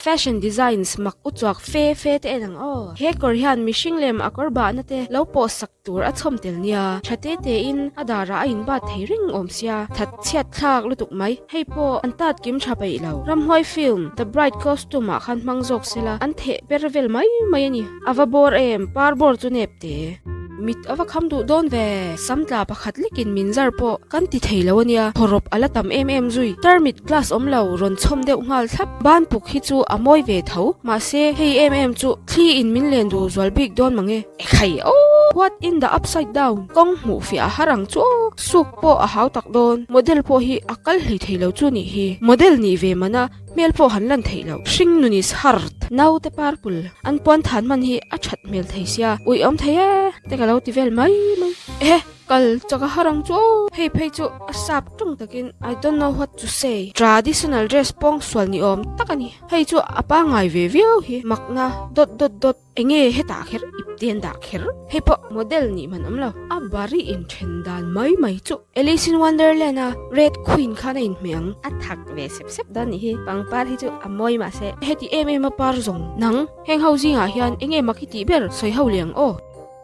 Fashion designs mak uchuak fe fe te en ang aw. He kawr hian mihring lem a kawr bahna te lo pawh sak tur a chhawm tel nia. Tha te te in a darah a in bat thei reng awm sia. That chhiat thlak lutuk mai. Hei pawh an tat kim tha peih lo. Ramhuai film The Bride costume ah khan hmang zawk sela an theh per vel mai mai a ni. A va bawr em, par bawr chu nep te. Mit a va kham duh dawn ve. Sam tla pakhat lekin min zar pawh kan ti thei lo a nia. Hawrawp a la tam em em zui. Tarmit glass awm lo rawn chhawm deuh nghal thlap. Ban puk hi chu a mawi ve tho. Mahse, hei em em chu thli in min len duh zual bik dawn mang e. Ekhai aw! What in the upside down? Kawng hmuh fiah a har ang chu aw. Suk pawh a hau tak dawn. Model pawh hi a kal hlei thei lo chu nih hi. Model nih ve man a. Hmel pawh han lan theih loh. Hring nun is hard. Naute purple. An puan than hman hi a that hmel thei sia. Ui awm thei e te ka lo ti vel mai mai. Ehe kal chak a har ang chu aw. Hei phei chu a sap tawng takin I don't know what to say. Traditional dress pawng sual ni awm tak a ni. Hei chu a pangngai ve viau hi. Makna dot dot dot. Enge hetah kher ipte an dah kher? Hei pawh model nih man awm lo. A bari inthen dan mai mai chu. Alice in Wonderland a Red Queen khan a inhmeh ang. A thak ve sep sep dawn nih hi. Pangpar hi chu a mawi mahse. Heti em em a par zawng nang. Heng ho zingah hian enge mak i tih ber sawi ho leh ang aw.